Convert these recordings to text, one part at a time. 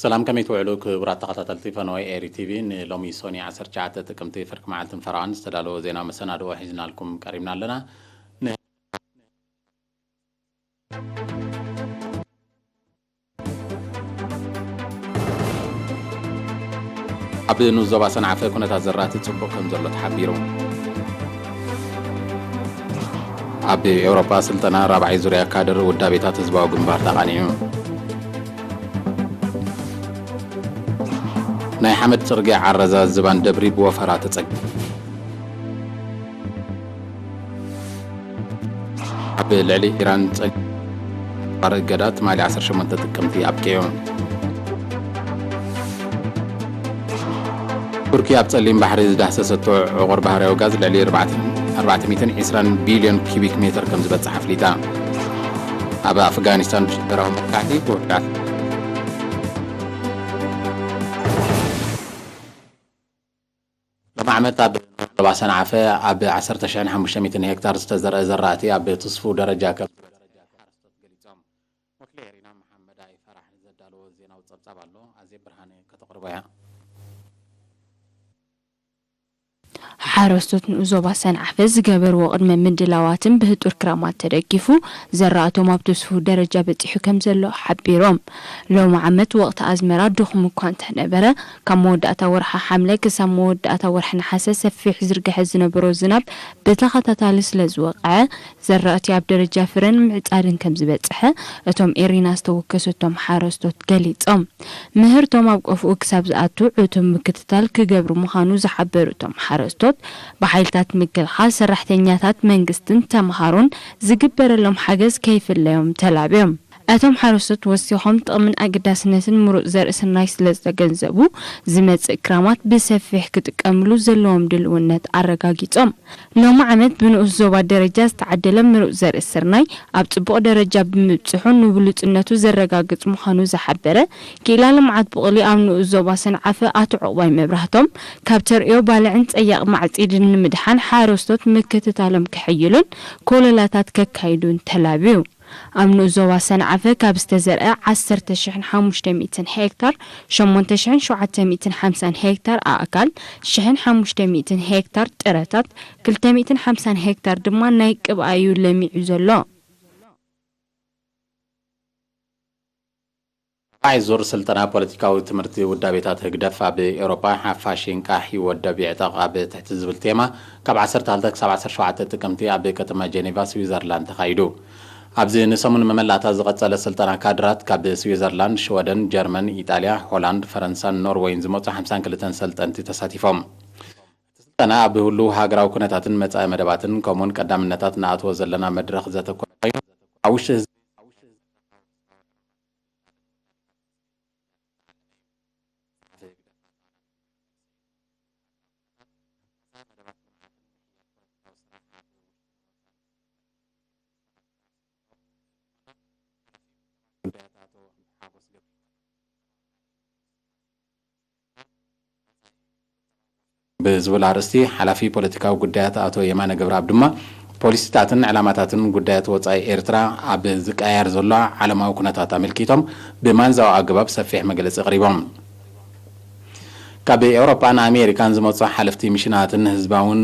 ሰላም፣ ከመይ ትውዕሉ ክቡራት ተኸታተልቲ ፈነወ ኤሪ ቲቪ? ንሎሚ ሶኒ ዓሰርተ ትሽዓተ ጥቅምቲ ፍርቂ መዓልትን ፈረቓን ዝተዳለወ ዜና መሰናድኦ ሒዝናልኩም ቀሪብና ኣለና። ን- ኣብ ንኡስ ዞባ ሰንዓፈ ኩነታት ዘራእቲ ጽቡቕ ከም ዘሎ ተሓቢሩ። ኣብ ኤውሮጳ ስልጠና ራብዓይ ዙርያ ካድር ውዳቤታት ህዝባዊ ግንባር ተቓኒዑ። ናይ ሓመድ ጽርግያ ዓረዛ ዝባን ደብሪ ብወፈራ ተጸግ ኣብ ልዕሊ ኢራን ጸ ባር እገዳ ትማሊ ዓሰርተ ሸሞንተ ጥቅምቲ ኣብቂዑ። ቱርኪ ኣብ ጸሊም ባሕሪ ዝዳህሰሰቶ ዕቑር ባህርያዊ ጋዝ ልዕሊ ኣርባዕተ ሚእትን ዕስራን ቢልዮን ኪቢክ ሜትር ከም ዝበጽሕ ኣፍሊጣ። ኣብ ኣፍጋኒስታን ብሽበራዊ መጥቃዕቲ ውሑዳት ሎሚ ዓመት ኣብ ዞባ ሰንዓፈ ኣብ ዓሰርተ ሽሕን ሓሙሽተ ሚእትን ሄክታር ዝተዘርአ ዘራእቲ ኣብ ትስፉው ደረጃ ከም ዝበጽሐ ሓረስቶት ገሊጾም። ወኪል ኤሪና መሓመድ ኣይፈራሕ ዘዳለዎ ዜናዊ ጸብጻብ ኣሎ። ኣዜ ብርሃነ ከተቕርቦ እያ። ሓረስቶት ንኡስ ዞባ ሰንዓፈ ዝገበርዎ ቅድመ ምድላዋትን ብህጡር ክራማት ተደጊፉ ዘራእቶም ኣብ ትስፉው ደረጃ በጺሑ ከም ዘሎ ሓቢሮም። ሎሚ ዓመት ወቕቲ ኣዝመራ ድኹም እኳ እንተነበረ፣ ካብ መወዳእታ ወርሒ ሓምለ ክሳብ መወዳእታ ወርሒ ነሓሰ ሰፊሕ ዝርግሐ ዝነበሮ ዝናብ ብተኸታታሊ ስለ ዝወቕዐ፣ ዘራእቲ ኣብ ደረጃ ፍረን ምዕጻድን ከም ዝበጽሐ እቶም ኤሪና ዝተወከሰቶም ሓረስቶት ገሊጾም። ምህርቶም ኣብ ቆፍኡ ክሳብ ዝኣቱ ዕቱብ ምክትታል ክገብሩ ምዃኑ ዝሓበሩ እቶም ሓረስቶት፣ ብሓይልታት ምክልኻል፣ ሰራሕተኛታት መንግስትን ተምሃሮን ዝግበረሎም ሓገዝ ከይፍለዮም ተላብዮም። እቶም ሓረስቶት ወሲኾም፣ ጥቕምን ኣገዳስነትን ምሩፅ ዘርኢ ስርናይ ስለ ዝተገንዘቡ፣ ዝመጽእ ክራማት ብሰፊሕ ክጥቀምሉ ዘለዎም ድልውነት ኣረጋጊጾም። ሎሚ ዓመት ብንኡስ ዞባ ደረጃ ዝተዓደለ ምሩፅ ዘርኢ ስርናይ ኣብ ጽቡቕ ደረጃ ብምብጽሑ፣ ንብሉጽነቱ ዘረጋግጽ ምዃኑ ዝሓበረ ክኢላ ልምዓት ብቑሊ ኣብ ንኡስ ዞባ ሰንዓፈ ኣቶ ዕቑባይ መብራህቶም፣ ካብ ተርእዮ ባልዕን ጸያቕ ማዕጺድን ንምድሓን ሓረስቶት ምክትታሎም ከሐይሉን ኮለላታት ከካይዱን ተላብዩ። ኣብ ንኡስ ዞባ ሰንዓፈ ካብ ዝተዘርአ ዓሰርተ ሽሕን ሓሙሽተ ሚእትን ሄክታር፣ ሸሞንተ ሽሕን ሸውዓተ ሚእትን ሓምሳን ሄክታር ኣእካል፣ ሽሕን ሓሙሽተ ሚእትን ሄክታር ጥረታት፣ ክልተ ሚእትን ሓምሳን ሄክታር ድማ ናይ ቅብኣ እዩ ለሚዑ ዘሎ። ራብዓይ ዙር ስልጠና ፖለቲካዊ ትምህርቲ ውዳቤታት ህግደፍ ኣብ ኤውሮጳ ሓፋሽ ይንቃሕ ይወደብ ይዕጠቕ ኣብ ትሕቲ ዝብል ቴማ ካብ ዓሰርተ ክልተ ክሳብ ዓሰርተ ሸውዓተ ጥቅምቲ ኣብ ከተማ ጀኔቫ ስዊዘርላንድ ተኻይዱ። ኣብዚ ንሰሙን መመላእታ ዝቐጸለ ስልጠና ካድራት ካብ ስዊዘርላንድ፣ ሽወደን፣ ጀርመን፣ ኢጣልያ፣ ሆላንድ፣ ፈረንሳን ኖርወይን ዝመጹ ሓምሳን ክልተን ሰልጠንቲ ተሳቲፎም። እቲ ስልጠና ኣብ ህሉው ሃገራዊ ኩነታትን መጻኢ መደባትን ከምኡውን ቀዳምነታት ንኣትዎ ዘለና መድረኽ ዘተኮረ ኮይኑ፣ ኣብ ውሽጢ ህዝቢ ብዝብል ኣርእስቲ ሓላፊ ፖለቲካዊ ጉዳያት ኣቶ የማነ ገብረኣብ ድማ፣ ፖሊሲታትን ዕላማታትን ጉዳያት ወጻኢ ኤርትራ ኣብ ዝቀያየር ዘሎ ዓለማዊ ኩነታት ኣመልኪቶም ብማንዛዊ ኣገባብ ሰፊሕ መግለጺ ኣቕሪቦም። ካብ ኤውሮጳን ኣሜሪካን ዝመጹ ሓለፍቲ ሚሽናትን ህዝባውን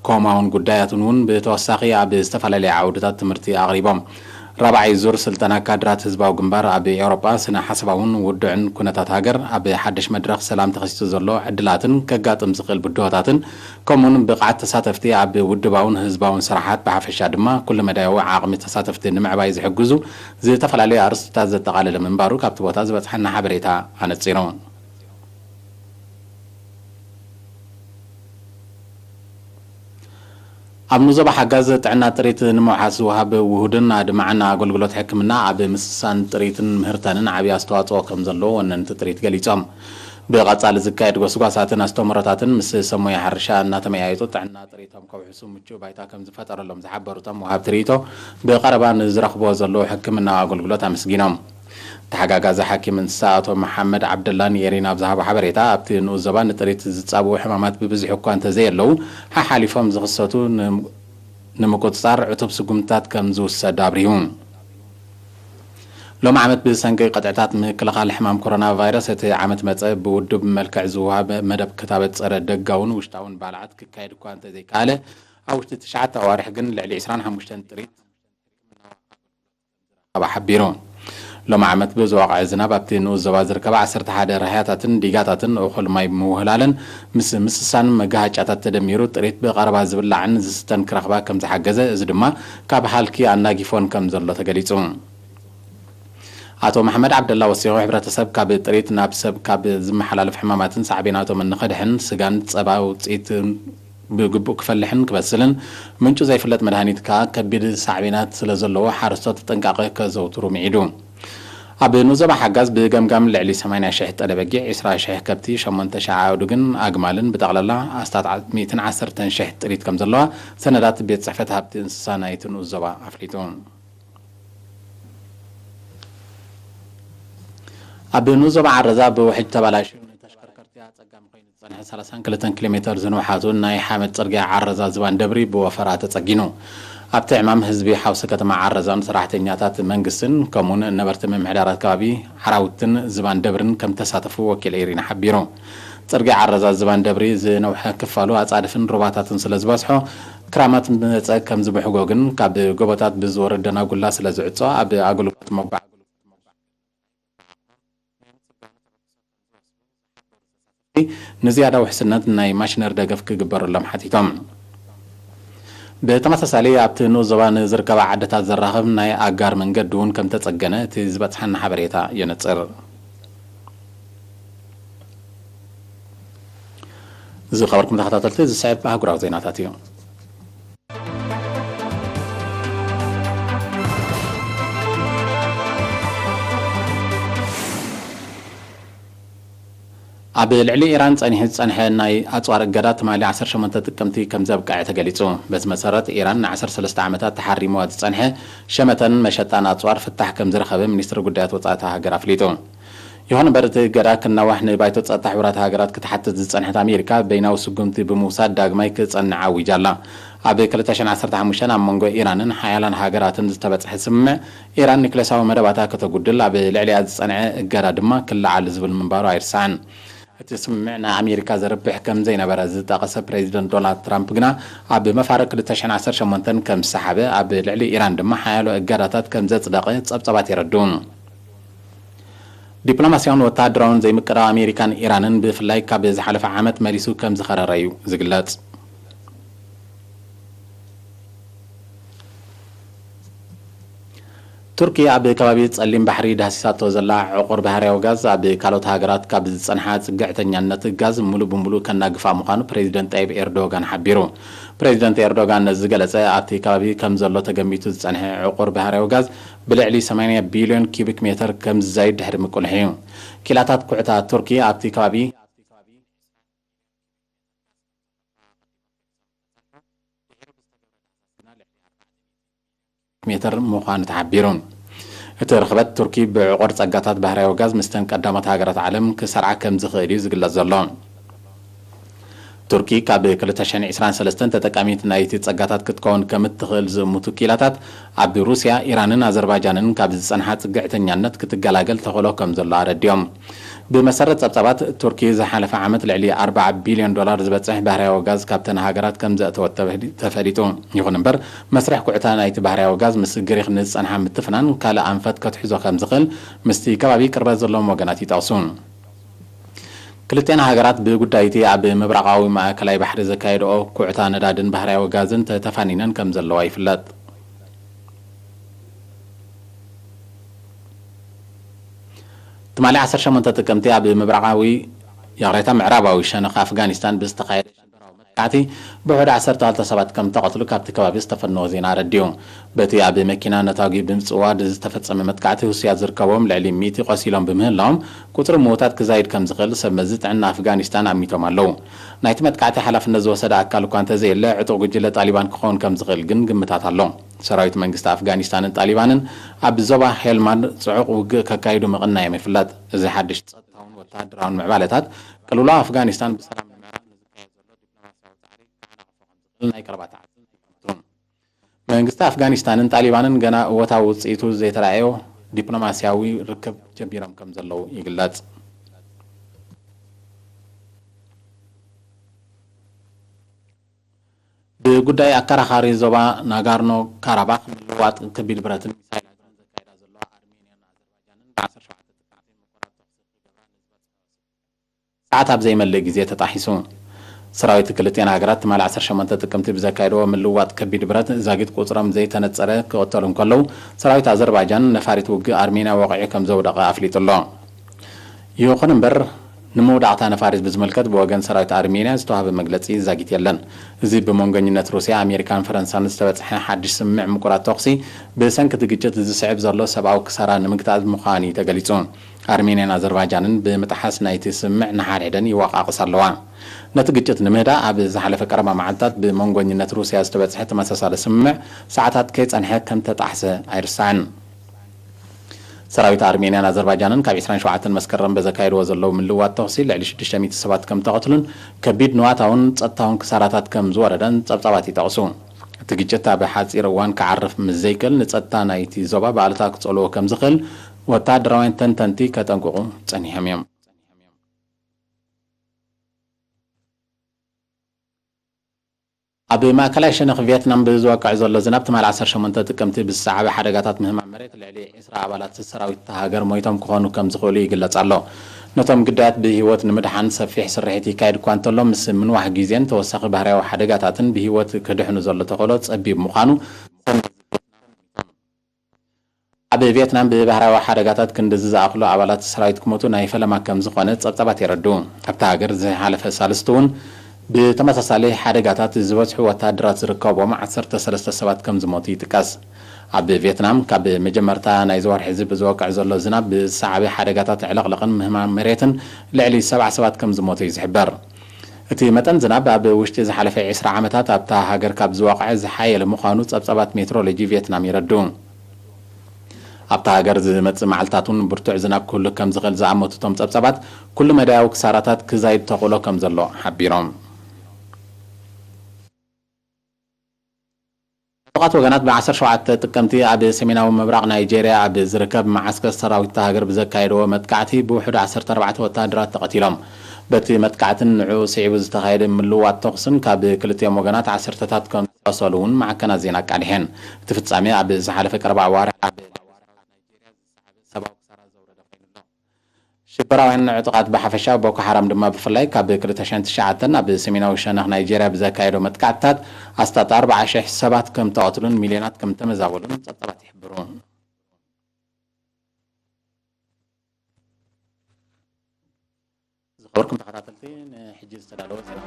ኮማውን ጉዳያትን እውን ብተወሳኺ ኣብ ዝተፈላለዩ ዓውድታት ትምህርቲ ኣቕሪቦም። ራብዓይ ዙር ስልጠና ካድራት ህዝባዊ ግንባር ኣብ ኤውሮጳ ስነ ሓሳባውን ውዱዕን ኩነታት ሃገር፣ ኣብ ሓድሽ መድረኽ ሰላም ተኸሲቱ ዘሎ ዕድላትን ከጋጥም ዝኽእል ብድሆታትን፣ ከምኡውን ብቕዓት ተሳተፍቲ ኣብ ውድባውን ህዝባውን ስራሓት ብሓፈሻ ድማ ኩለመዳያዊ ዓቕሚ ተሳተፍቲ ንምዕባይ ዝሕግዙ ዝተፈላለዩ ኣርእስታት ዘጠቓለለ ምንባሩ ካብቲ ቦታ ዝበጽሓና ሓበሬታ ኣነጺሩ። ኣብ ንዞባ ሓጋዝ ጥዕና ጥሪት ንምውሓስ ዝወሃብ ውሁድን ኣድማዕን ኣገልግሎት ሕክምና ኣብ ምስሳን ጥሪትን ምህርታንን ዓብዪ ኣስተዋፅኦ ከም ዘለዎ ወነንቲ ጥሪት ገሊፆም። ብቐፃሊ ዝካየድ ጎስጓሳትን ኣስተምህሮታትን ምስ ሰብ ሞያ ሕርሻ እናተመያየጡ ጥዕና ጥሪቶም ከውሕሱ ምቹእ ባይታ ከም ዝፈጠረሎም ዝሓበሩ እቶም ወሃብቲ ርኢቶ፣ ብቐረባ ንዝረኽብዎ ዘለዉ ሕክምናዊ ኣገልግሎት ኣመስጊኖም። ተሓጋጋዚ ሓኪም እንስሳ ኣቶ መሓመድ ዓብደላ ንኤሪና ኣብ ዝሃቦ ሓበሬታ፣ ኣብቲ ንኡስ ዞባ ንጥሪት ዝጻብኡ ሕማማት ብብዝሒ እኳ እንተዘየለዉ፣ ሓሓሊፎም ዝኽሰቱ ን-፣ ንምቁጽጻር ዕቱብ ስጉምትታት ከም ዝውሰድ ኣብሪሁ። ሎም ዓመት ብሰንኪ ቅጥዕታት ምክልኻል ሕማም ኮሮና ቫይረስ እቲ ዓመት መጸ ብውዱብ መልክዕ ዝወሃብ መደብ ክታበት ጸረ ደጋውን ውሽጣውን ባልዓት ክካየድ እኳ እንተዘይከኣለ፣ ኣብ ውሽጢ ትሽዓተ ኣዋርሕ ግን ልዕሊ ዕስራን ሓሙሽተን ጥሪት ኣባ ሓቢሩ። ሎም ዓመት ብዝወቕዐ ዝናብ ኣብቲ ንኡስ ዞባ ዝርከባ ዓሰርተ ሓደ ራህያታትን ዲጋታትን እኹል ማይ ምውህላለን ምስ ምስሳን መጋሃጫታት ተደሚሩ ጥሪት ብቐረባ ዝብላዕን ዝስተን ክረኽባ ከም ዝሓገዘ፣ እዚ ድማ ካብ ሃልኪ ኣናጊፎን ከም ዘሎ ተገሊጹ። ኣቶ መሓመድ ዓብደላ ወሲኹ፣ ሕብረተሰብ ካብ ጥሪት ናብ ሰብ ካብ ዝመሓላለፍ ሕማማትን ሳዕቤናቶምን ንኸድሕን ስጋን ጸባ ውፅኢት ብግቡእ ክፈልሕን ክበስልን ምንጩ ዘይፍለጥ መድሃኒት ከኣ ከቢድ ሳዕቤናት ስለ ዘለዎ ሓረስቶት ጥንቃቐ ከዘውትሩ ምዒዱ። ኣብ ንዞባ ሓጋዝ ብገምጋም ልዕሊ ሰማንያ ሽሕ ጠለበጊዕ፣ ዕስራ ሽሕ ከብቲ፣ ሸሞንተ ሽሕ ኣእዱግን ኣግማልን ብጠቕላላ ኣስታት ሚእትን ዓሰርተን ሽሕ ጥሪት ከም ዘለዋ ሰነዳት ቤት ጽሕፈት ሃብቲ እንስሳ ናይቲ ንኡስ ዞባ ኣፍሊጡ። ኣብ ንኡስ ዞባ ዓረዛ ብውሕጅ ተባላሽዩ ንተሽከርከርቲ ኣጸጋሚ ኮይኑ ዝጸንሐ ሰላሳን ክልተን ኪሎ ሜተር ዝንውሓቱ ናይ ሓመድ ጽርግያ ዓረዛ ዝባን ደብሪ ብወፈራ ተጸጊኑ። ኣብቲ ዕማም ህዝቢ ሓውሲ ከተማ ዓረዛን ሰራሕተኛታት መንግስትን ከምኡውን ነበርቲ ምምሕዳራት ከባቢ ዓራውትን ዝባን ደብርን ከም ተሳተፉ ወኪል ኤሪና ሓቢሩ። ጽርግያ ዓረዛ ዝባን ደብሪ ዝነውሐ ክፋሉ ኣጻድፍን ሩባታትን ስለ ዝበዝሖ ክራማት መጸ ከም ዝብሕጎ ግን ካብ ጎቦታት ብዝወርድ ደናጉላ ስለ ዝዕጾ ኣብ ኣገልግሎት መጓዓዝያ ንዝያዳ ውሕስነት ናይ ማሽነሪ ደገፍ ክግበረሎም ሓቲቶም። ብተመሳሳሊ ኣብቲ ንኡስ ዞባ ንዝርከባ ዓድታት ዘራኽብ ናይ ኣጋር መንገዲ እውን ከም ተጸገነ እቲ ዝበጽሓና ሓበሬታ የነጽር። ዝኸበርኩም ተኸታተልቲ፣ ዝስዕብ ኣህጉራዊ ዜናታት እዩ። ኣብ ልዕሊ ኢራን ጸኒሑ ዝጸንሐ ናይ ኣጽዋር እገዳ ትማሊ ዓሰርተ ሸሞንተ ጥቅምቲ ከም ዘብቅዐ ተገሊጹ። በዚ መሰረት፣ ኢራን ን ዓሰርተ ሰለስተ ዓመታት ተሓሪምዋ ዝጸንሐ ሸመተን መሸጣን ኣጽዋር ፍታሕ ከም ዝረኸበ ሚኒስትሪ ጉዳያት ወጻኢ እታ ሃገር ኣፍሊጡ። ይኹን እምበር፣ እቲ እገዳ ክናዋሕ ንባይቶ ጸጥታ ሕቡራት ሃገራት ክትሓትት ዝጸንሐት ኣሜሪካ፣ በይናዊ ስጉምቲ ብምውሳድ ዳግማይ ክጸንዕ ኣዊጃ ኣላ። ኣብ ክልተ ሽሕን ዓሰርተ ሓሙሽተን ኣብ መንጎ ኢራንን ሓያላን ሃገራትን ዝተበጽሐ ስምምዕ፣ ኢራን ኒክለሳዊ መደባታ ከተጉድል፣ ኣብ ልዕሊኣ ዝጸንዐ እገዳ ድማ ክለዓል ዝብል ምንባሩ ኣይርሳዕን። እቲ ስምምዕ ንኣሜሪካ ዘርብሕ ከም ዘይነበረ ዝጠቐሰ ፕሬዚደንት ዶናልድ ትራምፕ ግና፣ ኣብ መፋርቕ ክልተ ሽሕን ዓሰርተ ሸሞንተን ከም ዝሰሓበ፣ ኣብ ልዕሊ ኢራን ድማ ሓያሎ እገዳታት ከም ዘጽደቐ ጸብጻባት የረድኡ። ዲፕሎማስያውን ወተሃደራውን ዘይምቅዳው ኣሜሪካን ኢራንን ብፍላይ ካብ ዝሓለፈ ዓመት መሊሱ ከም ዝኸረረ እዩ ዝግለጽ። ቱርኪ ኣብ ከባቢ ጸሊም ባሕሪ ዳህሲሳቶ ዘላ ዕቑር ባህርያዊ ጋዝ ኣብ ካልኦት ሃገራት ካብ ዝጸንሓ ጽግዕተኛነት ጋዝ ሙሉ ብሙሉ ከናግፋ ምዃኑ ፕሬዚደንት ጣይብ ኤርዶጋን ሓቢሩ። ፕሬዚደንት ኤርዶጋን ነዚ ዝገለጸ ኣብቲ ከባቢ ከም ዘሎ ተገሚቱ ዝጸንሐ ዕቑር ባህርያዊ ጋዝ ብልዕሊ ሰማንያ ቢልዮን ኪዩቢክ ሜተር ከም ዝዛይድ ድሕሪ ምቁልሕ እዩ። ኪላታት ኩዕታ ቱርኪ ኣብቲ ከባቢ ሜተር ምዃኑ ተሓቢሩ። እቲ ርኽበት ቱርኪ ብዕቑር ጸጋታት ባህርያዊ ጋዝ ምስተን ቀዳሞት ሃገራት ዓለም ክሰርዓ ከም ዝኽእል እዩ ዝግለጽ ዘሎ። ቱርኪ ካብ ክልተ ሽሕን ዕስራን ሰለስተን ተጠቃሚት ናይቲ ጸጋታት ክትከውን ከም እትኽእል ዝእምቱ ኪላታት፣ ኣብ ሩስያ፣ ኢራንን ኣዘርባይጃንን ካብ ዝጸንሓ ጽግዕተኛነት ክትገላገል ተኽእሎ ከም ዘሎ ኣረዲኦም። ብመሰረት ጸብጻባት፣ ቱርኪ ዝሓለፈ ዓመት ልዕሊ ኣርባዓ ቢልዮን ዶላር ዝበጽሕ ባህርያዊ ጋዝ ካብተን ሃገራት ከም ዘእተወት ተበህዲ-፣ ተፈሊጡ። ይኹን እምበር፣ መስርሕ ኩዕታ ናይቲ ባህርያዊ ጋዝ ምስ ግሪኽ ንዝጸንሓ ምትፍናን ካልእ ኣንፈት ከትሕዞ ከም ዝኽእል ምስቲ ከባቢ ቅርበት ዘለዎም ወገናት ይጠቕሱ። ክልቲኣን ሃገራት ብጉዳይ እቲ ኣብ ምብራቓዊ ማእከላይ ባሕሪ ዘካየድኦ ኩዕታ ነዳድን ባህርያዊ ጋዝን ተተፋኒነን ከም ዘለዋ ይፍለጥ። ትማሊ ዓሰርተ ሸሞንተ ጥቅምቲ ኣብ ምብራቓዊ፣ ይቕሬታ፣ ምዕራባዊ ሸነኽ ኣፍጋኒስታን ብዝተኻየደ ሽበራዊ መጥቃዕቲ ብውሕዱ ዓሰርተ ክልተ ሰባት ከም ተቐትሉ ካብቲ ከባቢ ዝተፈነወ ዜና ኣረዲኡ። በቲ ኣብ መኪና ነታጒ ብምጽዋድ ዝተፈጸመ መጥቃዕቲ ህሱያት ዝርከብዎም ልዕሊ ሚእቲ ቆሲሎም ብምህላዎም፣ ቁጽሪ ምዉታት ክዛይድ ከም ዝኽእል ሰብ መዚ ጥዕና ኣፍጋኒስታን ኣሚቶም ኣለዉ። ናይቲ መጥቃዕቲ ሓላፍነት ዝወሰደ ኣካል እኳ እንተዘየለ፣ ዕጡቕ ጉጅለ ጣሊባን ክኸውን ከም ዝኽእል ግን ግምታት ኣሎ። ሰራዊት መንግስቲ ኣፍጋኒስታንን ጣሊባንን ኣብ ዞባ ሄልማንድ ጽዑቕ ውግእ ከካይዱ ምቕናዮም ይፍለጥ። እዚ ሓድሽ ጸጥታውን ወተሃደራውን ምዕባለታት፣ ቅልውላው ኣፍጋኒስታን ብሰላም ንምዕራፍ ንዝካየድ ዘሎ ዲፕሎማስያዊ ጻዕሪ ክዓናቕፎ ከም ዝኽእል ናይ ቀረባ ተዓዘብቲ ይግምቱ። መንግስቲ ኣፍጋኒስታንን ጣሊባንን ገና እወታዊ ውጽኢቱ ዘይተራእዮ ዲፕሎማስያዊ ርክብ ጀሚሮም ከም ዘለዉ ይግለጽ። ብጉዳይ ኣከራኻሪ ዞባ ናጋርኖ ካራባኽ ምልውዋጥ ከቢድ ብረትን ሚሳይላትን ዘካየዳ ዘለዋ ኣርሜንያን ኣዘርባጃንን ብ ዓሰርተ ሸውዓተ ጥቃዕቲ ምቁራጽ ተኹሲ ክገብራ ንዝበጽሖ ሰዓት ኣብ ዘይመልእ ግዜ ተጣሒሱ። ሰራዊት ክልቲኣን ሃገራት ትማሊ ዓሰርተ ሸሞንተ ጥቅምቲ ብዘካየድዎ ምልውዋጥ ከቢድ ብረት ዛጊት ቁጽሮም ዘይተነጸረ ክቕተሉ እንከለዉ፣ ሰራዊት ኣዘርባጃን ነፋሪት ውግእ ኣርሜንያ ወቒዑ ከም ዘውደቐ ኣፍሊጡ ኣሎ። ይኹን እምበር፣ ንመውዳቕታ ነፋሪት ብዝምልከት ብወገን ሰራዊት ኣርሜንያ ዝተዋህበ መግለጺ ዛጊት የለን። እዚ ብመንጎኝነት ሩስያ፣ ኣሜሪካን ፈረንሳን ዝተበጽሐ ሓድሽ ስምምዕ ምቁራጽ ተኹሲ፣ ብሰንኪ እቲ ግጭት ዝስዕብ ዘሎ ሰብኣዊ ክሳራ ንምግታእ ምዃኑ እዩ ተገሊጹ። ኣርሜንያን ኣዘርባጃንን ብምጥሓስ ናይቲ ስምምዕ ንሓድሕደን ይወቃቕሳ ኣለዋ። ነቲ ግጭት ንምህዳእ ኣብ ዝሓለፈ ቀረባ መዓልታት ብመንጎኝነት ሩስያ ዝተበጽሐ ተመሳሳሊ ስምምዕ ሰዓታት ከይጸንሐ ከም ተጣሕሰ ኣይርሳዕን። ሰራዊት ኣርሜንያን ኣዘርባጃንን ካብ ዕስራን ሸውዓተን መስከረም በዘካየድዎ ዘለዉ ምልውዋጥ ተኹሲ ልዕሊ ሽዱሽተ ሚእቲ ሰባት ከም ተቐትሉን ከቢድ ንዋታውን ጸጥታውን ክሳራታት ከም ዝወረደን ጸብጻባት ይጠቕሱ። እቲ ግጭት ኣብ ሓጺር እዋን ክዓርፍ ምስ ዘይክእል ንጸጥታ ናይቲ ዞባ ብኣሉታ ክጸልዎ ከም ዝኽእል ወተሃደራውያን ተንተንቲ ከጠንቅቑ ጸኒሖም እዮም። ኣብ ማእከላይ ሸነኽ ቪየትናም ብዝወቅዕ ዘሎ ዝናብ ትማሊ ዓሰርተ ሸሞንተ ጥቅምቲ ብዝሰዓበ ሓደጋታት ምህማም መሬት ልዕሊ ዕስራ ኣባላት ሰራዊት እታ ሃገር ሞይቶም ክኾኑ ከም ዝኽእሉ ይግለጽ ኣሎ። ነቶም ግዳያት ብህይወት ንምድሓን ሰፊሕ ስርሒት ይካየድ እኳ እንተሎ፣ ምስ ምንዋሕ ግዜን ተወሳኺ ባህርያዊ ሓደጋታትን ብህይወት ክድሕኑ ዘሎ ተኽእሎ ጸቢብ ምዃኑ ኣብ ቪየትናም ብባህርያዊ ሓደጋታት ክንድዚ ዝኣኽሉ ኣባላት ሰራዊት ክሞቱ ናይ ፈለማ ከም ዝኾነ ጸብጻባት የረድኡ። ኣብታ ሃገር ዝሓለፈ ሳልስቲ እውን ብተመሳሳሊ ሓደጋታት ዝበዝሑ ወተሃደራት ዝርከብዎም ዓሰርተ ሰለስተ ሰባት ከም ዝሞቱ ይጥቀስ። ኣብ ቪየትናም ካብ መጀመርታ ናይዚ ወርሒ እዚ ብዝወቅዕ ዘሎ ዝናብ ብዝሰዓበ ሓደጋታት ዕልቕልቕን ምህማም መሬትን ልዕሊ ሰብዓ ሰባት ከም ዝሞቱ እዩ ዝሕበር። እቲ መጠን ዝናብ ኣብ ውሽጢ ዝሓለፈ ዕስራ ዓመታት ኣብታ ሃገር ካብ ዝወቕዐ ዝሓየለ ምዃኑ ጸብጻባት ሜትሮሎጂ ቪየትናም የረድኡ። ኣብታ ሃገር ዝመጽእ መዓልታት እውን ብርቱዕ ዝናብ ክህሉ ከም ዝኽእል ዝኣመቱ እቶም ጸብጻባት፣ ኩሉ መዳያዊ ክሳራታት ክዛይድ ተኽእሎ ከም ዘሎ ሓቢሮም። ዕጡቓት ወገናት ብ ዓሰርተ ሸውዓተ ጥቅምቲ ኣብ ሰሜናዊ ምብራቕ ናይጄርያ ኣብ ዝርከብ መዓስከር ሰራዊት እታ ሃገር ብዘካየድዎ መጥቃዕቲ ብውሕዱ ዓሰርተ ኣርባዕተ ወተሃደራት ተቐቲሎም። በቲ መጥቃዕትን ንዕኡ ስዒቡ ዝተኻየደ ምልውዋጥ ተኹስን ካብ ክልቲኦም ወገናት ዓሰርተታት ከም ዝቖሰሉ እውን ማዕከናት ዜና ኣቃሊሐን። እቲ ፍጻሜ ኣብ ዝሓለፈ ቀረባ ኣዋርሕ ኣብ ሰባዊ ክሳራ ዘውረደ ኮይኑ ኣሎ። ሽበራውያን ዕጡቓት ብሓፈሻ፣ ቦኮ ሓራም ድማ ብፍላይ፣ ካብ ክልተ ሽሕን ትሽዓተን ኣብ ሰሜናዊ ሸነኽ ናይጄርያ ብዘካየዶ መጥቃዕትታት ኣስታት ኣርብዓ ሽሕ ሰባት ከም ተቐትሉን ሚልዮናት ከም ተመዛበሉን ጸብጻባት ይሕብሩ። ዝኸበርኩም ተኸታተልቲ፣ ንሕጂ ዝተዳለወ ዜና